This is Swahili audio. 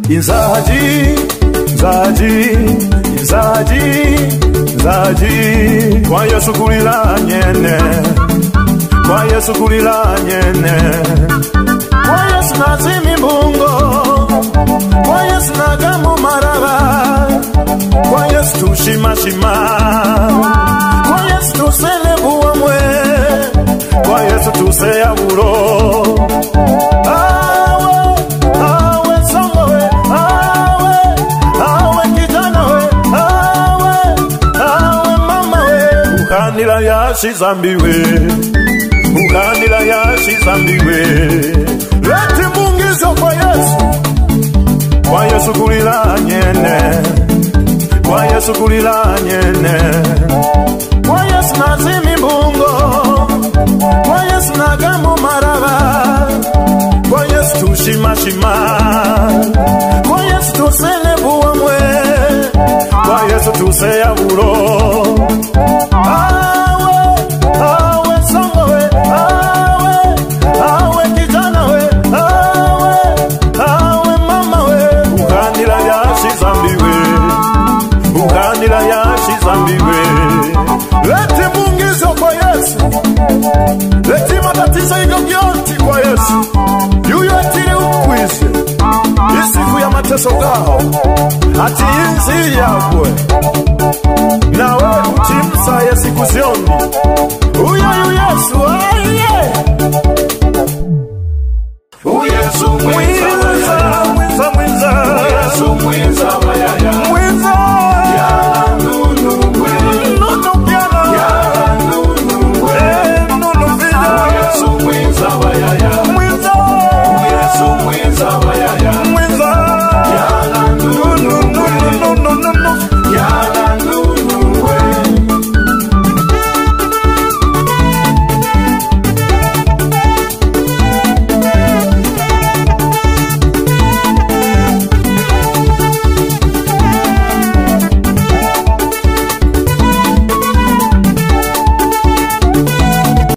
Inzaji, nzaji, inzaji, nzaji. Kwa Yesu kulila nyene, kwa Yesu kulila nyene. Kwa Yesu nazimi mbungo, kwa Yesu nagamu maraba, kwa Yesu tushimashima, kwa Yesu tuselebuamwe, kwa Yesu tuseyaburo. Awe, awe songo we, awe, awe kijana we, awe, awe mama we. Ukanila yashizambiwe, ukanila yashizambiwe. Leti mungizo kwa Yesu, kwa Yesu kulila nyene, kwa Yesu kulila nyene. Kwa Yesu nazimi mbungo, kwa Yesu nagamu maraba, kwa Yesu tushimashima, kwa Yesu tuselebuamwe, kwa Yesu tuseyaburo. Awe, awe songo we, awe, awe kijana we, awe, awe mama we. Ukanila yashizambiwe, ukanila yashizambiwe. Leti mungizo kwa Yesu, leti matatizo igogyonti kwa Yesu. Yuyo atire ukwize isiku ya mateso gao, ati inzi yakwe nawe utimsa siku ziondi. Uyo yu Yesu, aye. Uyesu mwiza, mwiza, mwiza, mwiza. Uyesu mwiza.